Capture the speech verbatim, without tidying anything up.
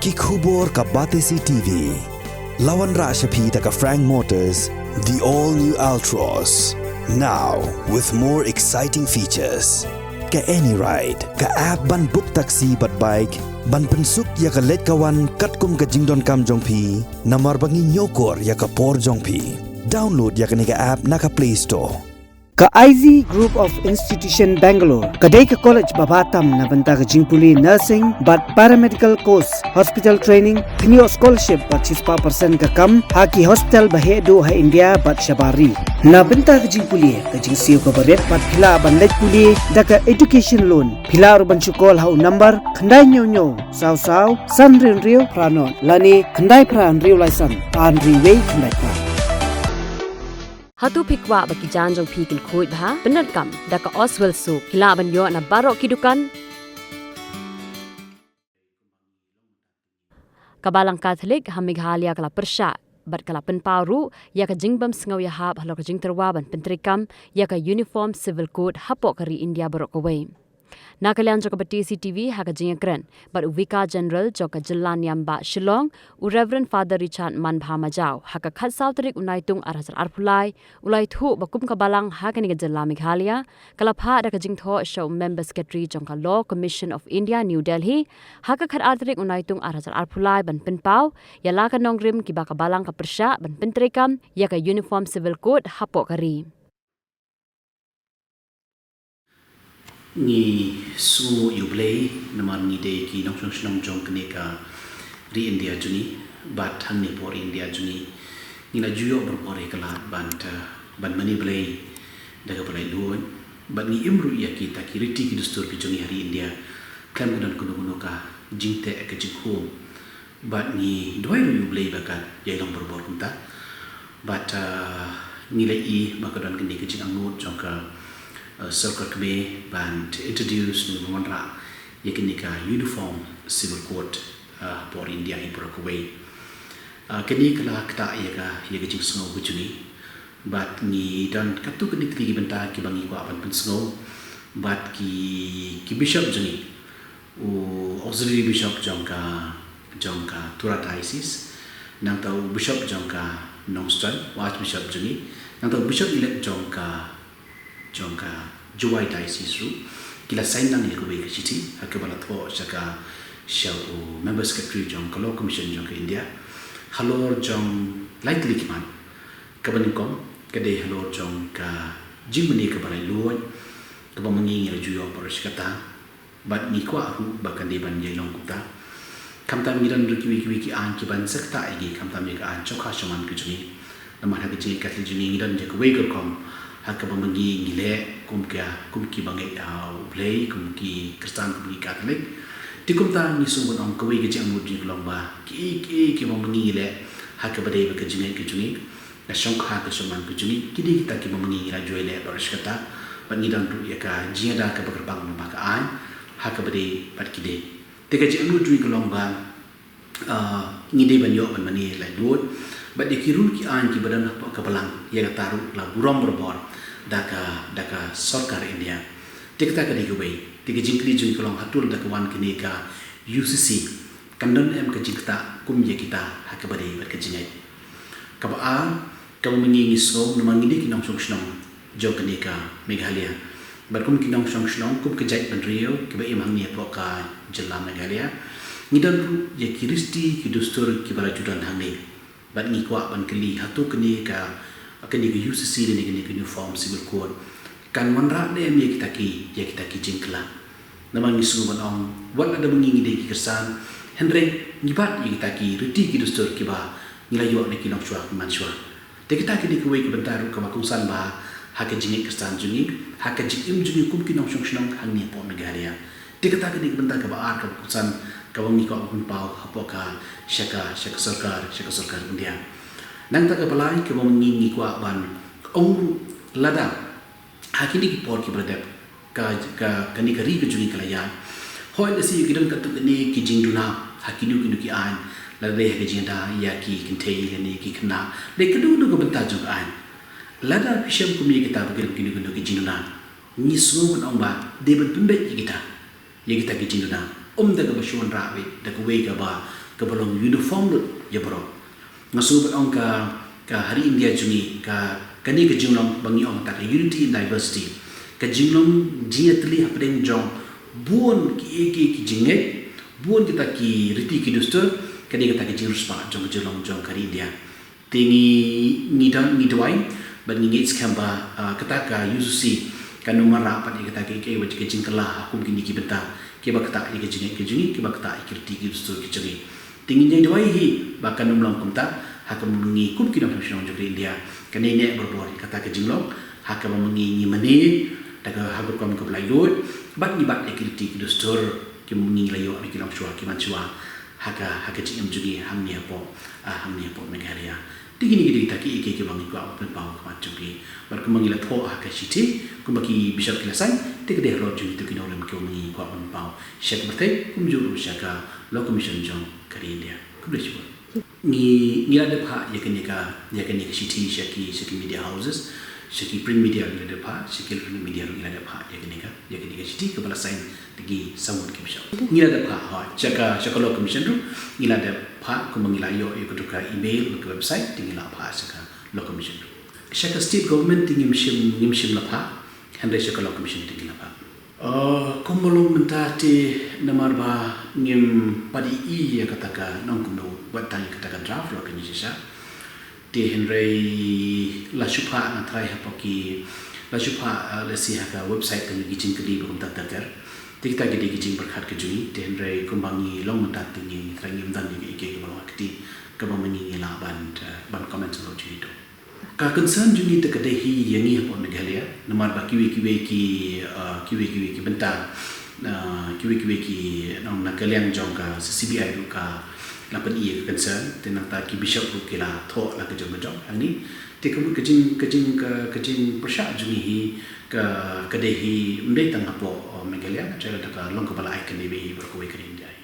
Ki khubor ka Batesi T V. La wanrah sha phi da ka Frank Motors, the all new Altroz. Now with more exciting features. Ka AnyRide, ka app ban book taxi bad bike, ban pynsuk ïa ka leit ka wan katkum ka jingdonkam jong phi, namar ba ngi ñiewkor ïa ka por jong phi. Download ïa kane ka app na ka Play Store. Ka I Z Group of Institution Bangalore ka dei ka college ba bha tam na bynta ka jingpule nursing bad paramedical course, hospital training, kynnoh scholarship bad shispah percent ka kam ha ki hospital ba heh duh ha India bad shabar ri. Na bynta ka jingpule, ka jingsiew kaba rit bad phi lah ban leit pule da ka education loan. Phi lah ruh ban shu call ha u number khyndai hynñiew hynñiew saw saw san hynriew hynriew phra nod lane khyndai phra hynriew lai san ar hynriew wei khyndai phra. Hato phi kwah ba ki jaiñ jong phi kin khuid bha? Pyndonkam da ka Oswell Soap. Phi lah ban ïoh na baroh ki dukan. Ka Balang Katholik ha Meghalaya ka la pyrshah bad ka la pynpaw ruh ïa ka jingbym sngew ïahap halor ka jingtyrwa ban pyntreikam ïa ka Uniform Civil Code hapoh ka ri India baroh kawei. Na ka liang jong ka Batesi T V, ha ka jingïakren bad u Vicar General jong ka Jylla Niam Bah Shillong, u Reverend Father Richard Manbha Majaw, ha ka khatsaw tarik u Naitung ar hajar arphew lai, u la ïathuh ba kum ka Balang ha kane ka jylla Meghalaya ka la phah da ka jingthoh sha u Member Secretary jong ka Law Commission of India, New Delhi, ha ka khatar tarik u Naitung ar hajar arphew lai ban pynpaw ïa la ka nongrim kiba ka Balang ka pyrshah ban pyntreikam ïa ka Uniform Civil Code hapoh ka ri. Ngi sngewnguh ïa U Blei namar ngi dei ki nongshong shnong jong kane ka ri India jong ngi, bad hangne hapoh ri India jong ngi, ngi la ju ïoh barabor ïa ka lad ban, eh, ban mane Blei da kaba laitluid, bad ngi im ruh ïa kita ki riti ki dustur ki jong ngi ha ri India khlem ka don kano kano ka jingteh ka jingkhum. Bad ngi duwai ruh ïa U Blei ba kan ïai long barabor kumta. Bad, uh, ngi la ïohi ba ka don kane ka jingangnud jong ka, uh, sorkar kmie ban introduce ne ban wanrah ïa kane ka Uniform Civil Code, uh, hapoh India hi baroh kawei. Uh, kane ka la ktah ïa ka, ïa ka jingsngew ka jong ngi. Bad ngi don katto katne tylli ki bynta kiba ngi kwah ban pynsngew bad ki, ki bishop jong ngi. U Auxiliary Bishop jong ka, jong ka Tura Diocese, nangta u Bishop jong ka Nongstoiñ, u Archbishop jong ngi, nangta u Bishop elect jong ka, jong ka Jowai Diocese ruh, ki la sign lang ïa kawei ka shithi ha kaba la thoh sha ka, sha u Member Secretary jong ka Law Commission jong ka India, halor jong lai tylli ki mat. Kaba nyngkong ka dei halor jong ka jingmane kaba laitluid, kaba ma ngi ngi la ju ïoh baroh shi katta. Bad ngi kwah ruh ba kan dei ban ïai long kumta. Khamtam ngi don ruh kiwei kiwei ki aiñ kiban sa ktah ïa ngi, khamtam ïa ka aiñ shongkha shongman ka jong ngi. Namar ha ka jingngeit Katholik jong ngi ngi don ïa kawei ka rukom ha kaba ma ngi ngi leh kum ka, kum kiba ngeit ha U Blei, kum ki Khristan, kum ki Katholik. Te kumta ngi sngew ban ong kawei ka jingangnud jong ngi ka long ba kiei kiei kiba ma ngi ngi leh ha kaba dei bad ka jingngeit ka jong ngi, ka shongkha ka shongman ka jong ngi, ki dei kita kiba ma ngi ngi la ju ïai leh baroh shi katta. Bad ngi don ruh ïa ka jingïada kaba kyrpang lyngba ka aiñ ha kaba dei bad ki dei. Te ka jingangnud jong ngi ka long ba, ah, ngi dei ban ïoh ban mane laitluid bad ïa ki rule ki aiñ kiba don hapoh ka Balang, ïa kata ruh la burom barabor da ka, da ka sorkar India. Te kata ka dei kawei. Te ka jingkylli jong ngi ka long hato lada ka wan kane ka U C C, kan don em ka jingktah kum ïa kita ha kaba dei bad ka jingngeit? Kaba ar, kaba ma ngi ngi sngew namar ngi dei ki nongshong shnong jong kane ka Meghalaya. Bad kum ki nongshong shnong, kum ka jaitbynriew kiba im hangne hapoh ka jylla Meghalaya, ngi don ruh ïa ki riti ki dustur kiba la ju don hangne. Bad ngi kwah ban kylli hato kane ka, kane ka U C C lane kane ka Uniform Civil Code kan wanrah ne em ïa kita ki, ïa kita ki jingkylla. Namar ngi sngew ban ong, wat lada ma ngi ngi dei ki Khristan, hynrei ngi bat ïa kita ki riti ki dustur kiba ngi la ïoh na ki nongshuwa ki manshuwa. Te kita ki dei kawei ka bynta ruh kaba kongsan bha ha ka jingngeit Khristan jong ngi, ha ka jingim jong ngi kum ki nongshong shnong hangne hapoh Meghalaya. Te kata ka dei ka bynta kaba ar kaba kongsan kaba ngi kwah ban pynpaw hapoh ka, sha ka, sha ka sorkar, sha ka sorkar India. Nangta kaba lai kaba ma ngi ngi kwah ban ong ruh, lada ha kine ki por kiba la dep, ka, ka, kane ka ri ka jong ngi ka la ïaid. Hooid, lehse ki don katto katne ki jingduna ha kino kino ki aiñ, lada dei ha ka jingïada ïa ki kynthei lane ki khynnah, dei kano kano ka bynta jong ka aiñ. Lada phi shem kum ïa kita ba ki don kino kino ki jingduna, ngi sngew ban ong ba dei ban pynbeit ïa kita, ïa kita ki jingduna. Ym da kaba shu wanrah beit da kawei kaba kaba long uniform lut ïa baroh. Nga sngew bad ong ka, ka ha ri India jong ngi, ka, kane ka jinglong ba ngi ong ta ka unity in diversity. Ka jinglong jingïatylli hapdeng jong bun ki, ki, ki jingngeit, bun kita ki riti ki dustur, kane kata ka jingriewspah jong ka jinglong jong ka ri India. Te ngi, ngi dang, ngi duwai bad ngi ngeit skhem ba, ah, kata ka U C C kan ym mareh pat ïa kata ka, ka, ka jingkylla ha kum kine ki bynta kiba ktah ïa ka jingngeit ka jong ngi, kiba ktah ïa ki riti ki dustur ki jong ngi. Te ngi duwai hi ba kan ym long kumta ha kaba ma ngi kum ki nongshong shnong jong ka ri India kan ïaineh barabor ïa kata ka jinglong ha kaba ma ngi ngi mane da ka ha ka rukom kaba laitluid bad ngi bat ïa ki riti ki dustur kiba ma ngi la ïoh na ki longshuwa ki manshuwa ha ka, ha ka jingim jong ngi hangne hapoh, ah, hangne hapoh Meghalaya. Te kine ki dei kita ki, ki, kiba ngi kwah ban pynpaw ha khmat jong phi. Bad kumba ngi la thoh ha ka shithi, kumba ki bishop ki la sign, te ka dei halor jong kito ki nongrim kiba ngi kwah ban pynpaw sha ka pyrthei, kumjuh ruh sha ka Law Commission jong ka ri India. Khublei shibun. Ngi, ngi la dep phah ïa kane ka, ïa kane ka shithi sha ki, sha ki media houses, sha ki print media ngi la dep phah, sha ki electronic media ngi la dep phah ïa kane ka, ïa kane ka shithi kaba la sign da ki saw ngut ki bishop. Ngi la dep phah, hooid, sha ka, sha ka Law Commission ruh ngi la dep phah, kumba ngi la ïoh ïa kato ka email, ka website, te ngi la phah sha ka Law Commission ruh. Sha ka state government te ngim shym, ngim shym la phah, hynrei sha ka Law Commission te ngi la phah. Uh, kumba long mynta te namar ba ngim pat ïohi ïa kata ka nongkynnoh, wat tang ïa kata ka draft ruh kane shisha. Te hynrei la shu phah, nga tharai hapoh ki, la shu phah, uh, lehse ha ka website tang ki jingkylli ba kumta ter ter. Te kita ki dei ki jingpyrkhat ka jong ngi, te hynrei kumba ngi long mynta te ngi tharai ngim don ïa ka, ïa ka, ïa ka ba long ha ka kti kaba ma ngi ngi lah ban, uh, ban comment halor jong kito. Ka concern jong ngi te ka dei hi ïa ngi hapoh Meghalaya, namar ba kiwei kiwei ki, uh, kiwei kiwei ki bynta, uh, kiwei kiwei ki nong na ka liang jong ka C C B I ruh ka la pyni ïa ka concern, te nangta ki bishop ruh ki la thoh la ka jong ka jong hangne. Te ka mut ka jing, ka jing, ka, ka jingpyrshah jong ngi hi ka, ka dei hi ym dei tang hapoh, uh, Meghalaya, ka dei la da ka long kaba la ai kane ba hi baroh kawei ka dei hi.